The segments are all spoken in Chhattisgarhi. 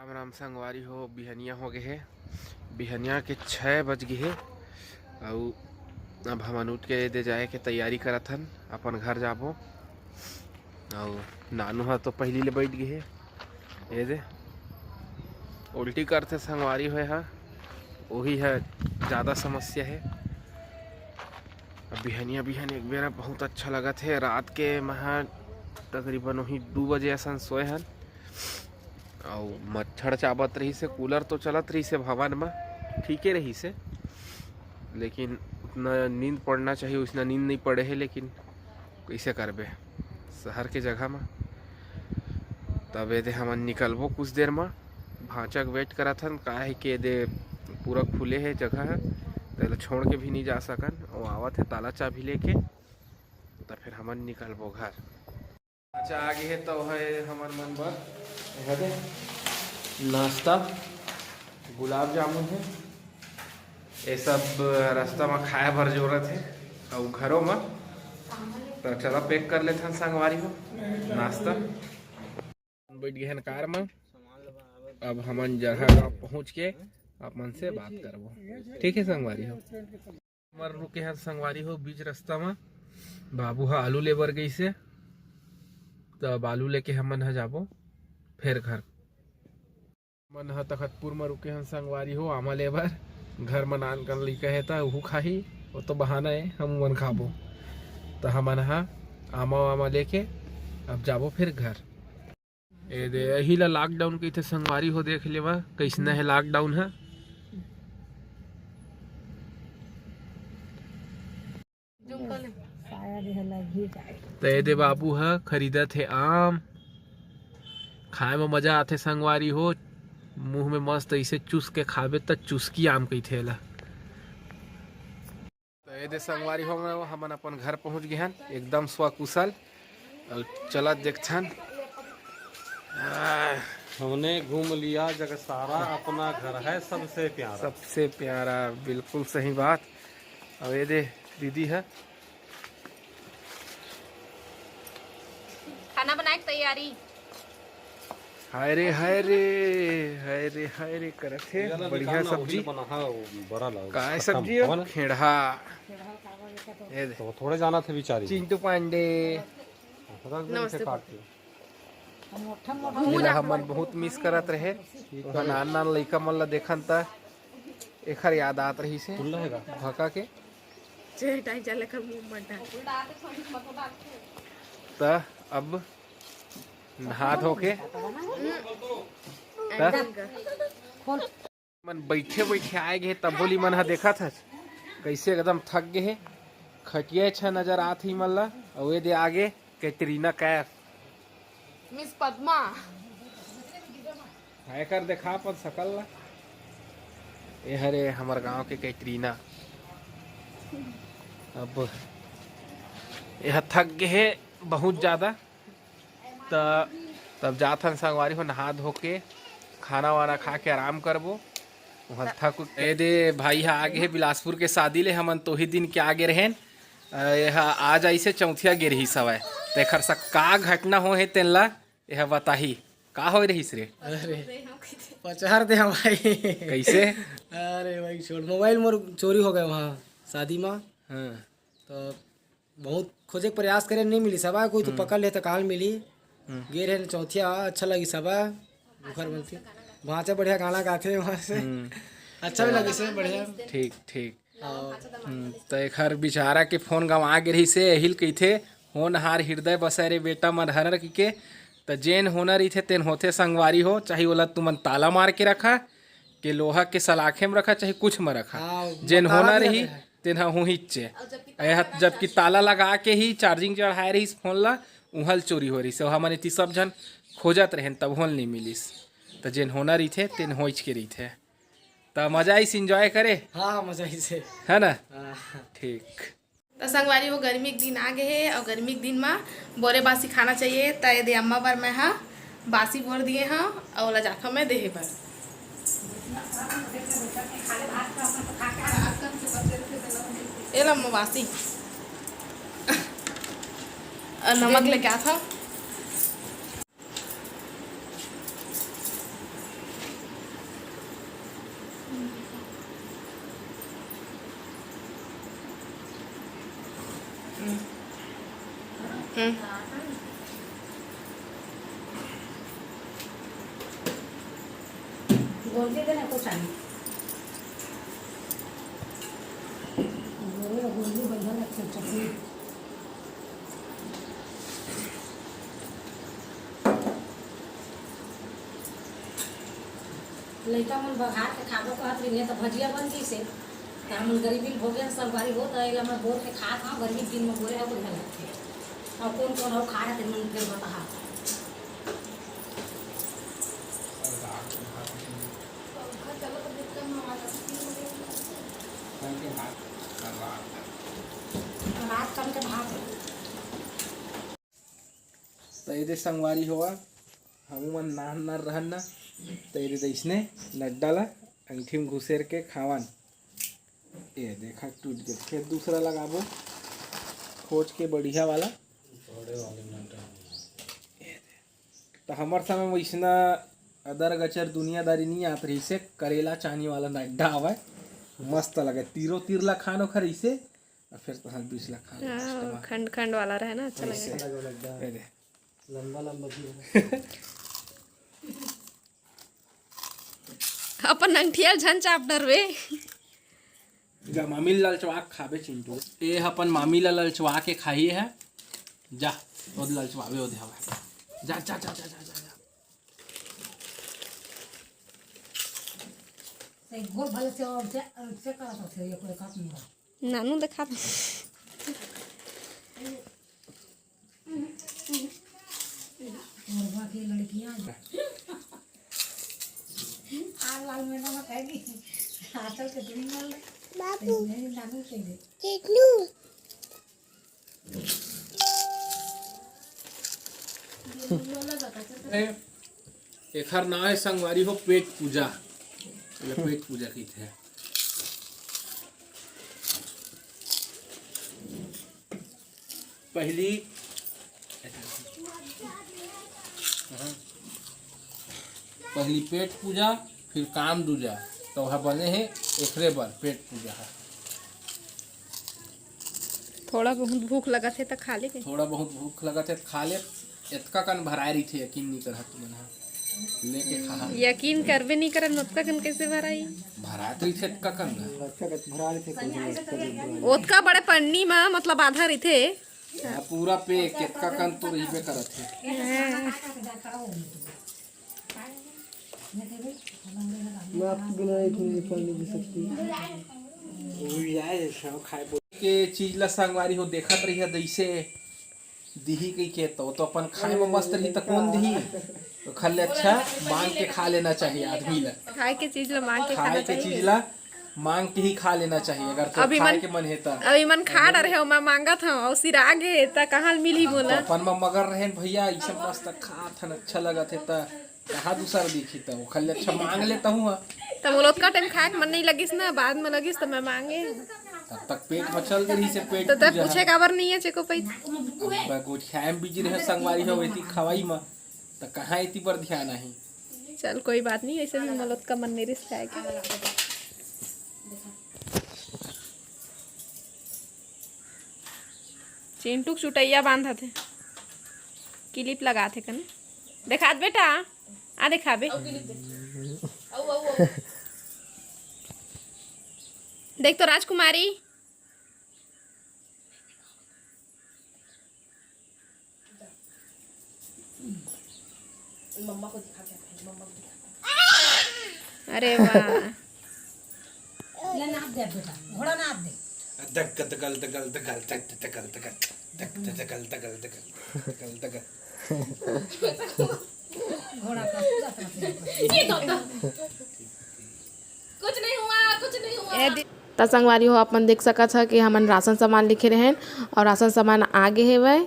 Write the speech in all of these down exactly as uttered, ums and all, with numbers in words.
राम राम संगवारी हो, बिहनिया हो गे हे, बिहनिया के छः बज गे हे। अउ अब हमन उठ के एदे जाए के तैयारी करत हन, अपन घर जाबो। अउ नानू ह तो पहिली ले बैठ गे हे, एदे उल्टी करथे संगवारी हो, ह ओही ह ज़्यादा समस्या हे। अब बिहनिया बिहन एक बेरा बहुत अच्छा लगत हे। रात के मैं ह तकरीबन वही दू बजे असन सोए हन। अउ मच्छर चाबत रहिस हे, कूलर तो चलत रहिस हे भवन म, ठीके रहिस हे, लेकिन उतना नींद पड़ना चाहिए, उसना नींद नहीं पड़े हे, लेकिन कैसे करबे शहर के जगह म। तब एदे हमन निकलबो कुछ देर म, भांचा के वेट करत हन, काहे के एदे पूरा खुले हे जगह ह, तेला छोड़ के भी नहीं जा सकन। वो आवत हे ताला चाबी लेके, त फिर हमन निकलबो घर। अच्छा, आगे हे तो है हमर मन बर, एहा दे, नाश्ता, गुलाब जामुन हे, ये सब रास्ता में खाए बर जरूरत हे। अउ घरों में तो चला पैक कर लेथन संगवारी हो नाश्ता। बैठ गए हन कार में, अब हमन जरहा गांव पहुंच के आप मन से बात करबो। ठीक है संगवारी हो। हमर रुके हन संगवारी हो बीच रास्ता म, बाबू ह आलू ले बर गइसे, त अब आलू लेके हमन ह जाबो फेर घर। हमन ह तखतपुर म रुके हन संगवारी हो आमा ले बर। घर म नान कन लइका हे त उहू खाही, वो तो बहाना हे, हम मन खाबो। त हमन ह आमा वामा लेके अब जाबो फेर घर। ए दे, एही ला लॉकडाउन कहिथे संगवारी हो, देख लेवा कइसना हे लॉकडाउन ह। शायद एह लगही जाए। त ए दे बाबू ह खरीदत हे आम, खाए म मजा आथे संगवारी हो। मुंह में मस्त अइसे चुस के खाबे त चुस्की आम कहिथे एला। त ए दे संगवारी हो, हमन अपन घर पहुंच गे हन एकदम स्वकुशल। अउ चलत देखथन। आह। हमने घूम लिया जग सारा, अपना घर है सबसे प्यारा। सबसे प्यारा, बिल्कुल सही बात। अउ ए दे दीदी ह खाना बनाए के तैयारी। हाय रे, हाय रे, हाय रे, हाय रे, करत हे। बढ़िया सब्जी। बना हा, वो बड़ा ला, काय खत्म सब्जी हो? खेड़हा। ए दे। तो थोड़े जाना थे बेचारी। चिंटू पांडे। रख दे नमस्ते। काट के। एला हमन बहुत मिस करत रहे। वहाँ नान नान लइका मन ला देखन त एखर याद आत रहिस हे। खुल्ला हे का? भका के। चेहटा ही चले कर मुंह बंटा। त अब नहा धो के त मन बइठे बइठे आए गे हे, तभो ले मन ह देखत हस कइसे एकदम थक गे हे। खटिया अच्छा नजर आत हे मन ला। अउ ए दे आगे कैटरीना कैफ। मिस पद्मा। हाय कर देखा अपन सकल ला। ए हरे हमर गांव के कैटरीना। अब ए ह थक गे हे बहुत ज्यादा। त तब जात हन संगवारी हो नहा धो के खाना वाना खा के आराम करबो। उहाँ थक उक के ए दे भाई ह आगे हे बिलासपुर के शादी ले, हमन तो ही दिन के आगे रहेन। अ, ए ह आज अइसे चौथिया गे रहिस हवय, तेखर सा का घटना हो हे तेन ला ए ह बताही। का होए रहिस रे? अरे, पचहर दे हमारी। कइसे? अरे भाई छोड़, मोबाइल मोर चोरी हो गए वहाँ शादी में। हाँ। तो बहुत खोजे के प्रयास करे, नहीं मिली सबा कोई, तो हम्म। पकड़ ले तो काल मिली। हम्म। गे रहे चौथिया, अच्छा लगी सबा। बुखर बनती। भांचा बढ़िया गाना गाथे वहाँ से। हम्म। अच्छा भी लगी से बढ़िया। ठीक, ठीक। हाँ। हम्म, त एखर बिचारा के फोन गंवा गे रहिस हे, एहिल कहिथे, "होनहार हृदय बसय रे बेटा मन हर" कहिके। त जेन होना रहिथे, तेन होथे संगवारी हो, चाहे ओला तुमन ताला मार के रखा, के लोहा के सलाखे म रखा, चाहे कुछ म रखा। हाँ, जेन ताला होना भी रही, लगे है। तेन ह होहिच्चे। अउ जबकि ताला एह, लगा जबकि के ताला लगा के ही चार्जिंग चढ़ाए रहिस फोन ला, उहल चोरी हो रहिस। हमन एती सब झन खोजत रहेन, तब होल नहीं मिलिस। त जेन होना रहिथे, तेन होइच के रहिथे। त मजा आइस, enjoy करे? हाँ, मजा आइस हे। है ना? हाँ। ठीक। त संगवारी हो, गर्मी के दिन आ गे हे, अउ गर्मी के दिन म बोरे बासी खाना चाहिए। त ए दे अम्मा बर मैं ह बासी बोर दिए हंव, अउ ओला जाथंव मैं देहे बर। ए ला अम्मा बासी। अउ नमक लेके आथंव। गोंजी देना को चाहिए। गोंजी बढ़िया लगथे चटनी। लइका मन बघार के खाबो कहत रहिन, त भजिया बन गइसे। त हमन गरीबी भोगे संगवारी हो, त एला मैं बोर के खात हंव, गर्मी दिन में बोरे ह बढ़िया लगथे। अउ कोन कोन अउ खाए हे, तेन मन के बताहा। रात कन के भात। त एदे संगवारी हो, हमू मन नान नान रहन ना, त एदे अइसने नड्डा ला अंगठी में घुसेर के खावन। ए देखा, टूट गे, फेर दूसरा लगाबो खोज के बढ़िया वाला। त हमर समय में वइसना अदर गचर दुनियादारी नइ आत रहिसे। करेला चानी वाला नड्डा आवय, मस्त लगे, तीरो तीर ला खान ओखर अइसे, अउ फेर तहां बीच ला खान last हाँ, में। खंड खंड वाला रहे ना, अच्छा अइसे। लगे। ए दे। लंबा लंबा भी है। अपन अंगठिया झन चाप डरवे। जा मामी ल ललचवा के खाबे चिंटू। ए ह अपन मामी ल ललचवा के खाही है। जा, ओद ललचवावे ओदे हवा। जा, जा, जा। एक गोल भले से और से, से करत होथे, ये कोई काट नहीं रहा। नानू देखा था। और बाकी लड़कियां आजकल के दिन में बाबू। नहीं, नानू के दे। ए, एखर नाव हे संगवारी हो पेट पूजा। एला पेट पूजा कहिथे। पहली, पहली पेट पूजा, फिर काम दूजा। तो वह बने हे एखरे बर पेट पूजा है। थोड़ा बहुत भूख लगत हे त खा ले के। थोड़ा बहुत भूख लगत हे त खा ले। एतका कन भराए रहिथे, यकीन नहीं करत तुमन ह। लेके खा। यकीन करबे नहीं करत, ओतका कन कैसे भराई? भरात रहिथे एतका कन। अच्छा, भरा रहिथे, कोई नहीं, अच्छा, ओतका बड़े पन्नी मा मतलब आधा रहिथे। हाँ, पूरा पे एतका कन तो रहिबे करत हे। हाँ। मैं आपके बिना एक मिनट पढ़ नहीं सकती। वो भी आए, सब खाए बोल के चीज ला संगवारी हो देखत रहिया, जैसे दिही कही के तो, तो अपन खाए में मस्त रही तो कौन दिही? तो खा ले, अच्छा मांग के खा लेना चाहिए आदमी ला। खाए के चीज ला मांग के खाना चाहिए। खाए के चीज ला मांग के ही खा लेना चाहिए, अगर तो अब खाए इमन, के मन हे त। अब इमन खा डरे हो, मैं मांगत हूँ, और सिरा गे त कहाँ मिली बोला? अपन में मगर रहे न भैया, ई सब मस्त खात हन, अच्छा लगत हे त कहाँ दूसरा देखी त, ओखर ले अच्छा मांग लेता हूँ। त मोला ओतका टाइम खाए के मन नहीं लगिस ना, बाद में लगिस त मैं मांगे। तब तक पेट मचल दे रही से पेट तो तब पूजा पूछे है। काबर नहीं है चेको पैसा? अब गोठिया में बिजी रहे संगवारी हो, एती खवाई में, त कहाँ एती पर ध्यान आही? चल कोई बात नहीं, ऐसे भी मोला ओतका मन नहीं रिस खाए के। चिंटू के चुटैया बांधत हे, क्लिप लगात हे कने। देखात बेटा, आ देखाबे। देख तो राजकुमारी। मम्मा को दिखा के आते हैं, मम्मा को दिखा के। अरे वाह। ले नाप दे बेटा, घोड़ा नाप दे। दग दगल दगल दगल दग दगल दगल दग दगल दगल दगल दगल दगल। घोड़ा का पूरा तरफ से। ये तो कुछ नहीं हुआ, कुछ नहीं हुआ। ए दे- त संगवारी हो, अपन देख सकत ह कि हमन राशन सामान लिखे रहेन और राशन सामान आ गे हेवय।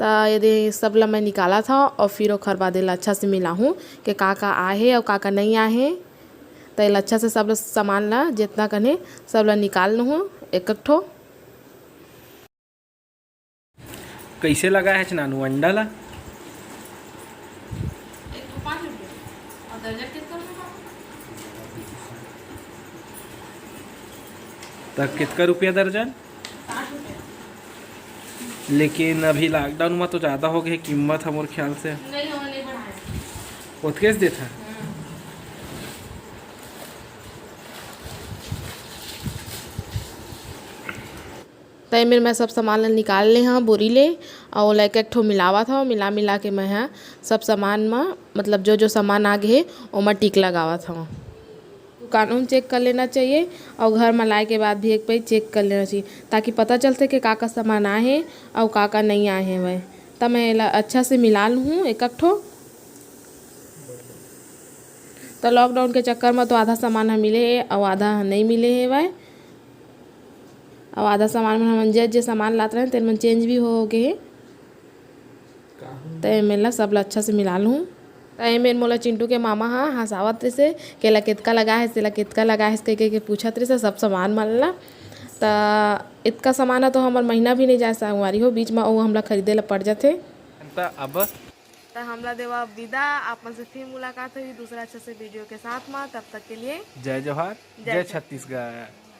त एदे सब ल मैं निकालत हव और फिर ओखर बाद एला अच्छा से मिलाहूँ कि का का आहे और का का नहीं आहे। त एला अच्छा से सब ल सामान ल जितना कने सब ल निकाल लूहूँ एक एक ठो। कैसे लगा है नानू अंडा ला? एक ठो पाँच रुपया। और दर्जन कितना होगा? त कितना रुपया दर्जन? साठ रुपया। लेकिन अभी lockdown में तो ज़्यादा हो गए कीमत, हमर ख्याल से। नहीं, हमन नहीं बढ़ाए। ओतकेच देत हे। हाँ। त एमेर मैं सब सामान ला निकाल ले हव बोरी ले, अउ ओला एक एक ठो मिलावत हव। मिला मिला के मैं ह सब सामान म, मतलब जो जो सामान आ गे हे, ओमा टिक लगावत हव। दुकानों में चेक कर लेना चाहिए, अउ घर म लाए के बाद भी एक बार चेक कर लेना चाहिए, ताकि पता चलथे कि का का सामान आए हे अउ का का नहीं आए हवय। त मैं एला अच्छा से मिला लूँ एक एक ठो। त lockdown के चक्कर म तो आधा सामान ह मिले हे अउ आधा ह नहीं मिले हेवय। अउ आधा सामान मन हमन जे जे सामान लात रहेन, तेन मन change भी हो, हो गे हे। त एमेर ला सब ला अच्छा से मिला लूँ। त एमेर मोला चिंटू के मामा ह हंसावत रहिसे, के ला केतका लगा हे, से ला केतका लगा हे, कहि कहि के पूछत रहिसे सब सामान मन ला। त इतका सामान ह तो हमर महीना भी नहीं जाए संगवारी हो, बीच म अउ हमला खरीदे ला पड़ जाथे। त अब त हमला देवा विदा, आप मन से फिर मुलाकात होही दूसरा अच्छा से video के साथ म। तब तक के लिए जय जोहार, जय जय जय। छत्तीसगढ़।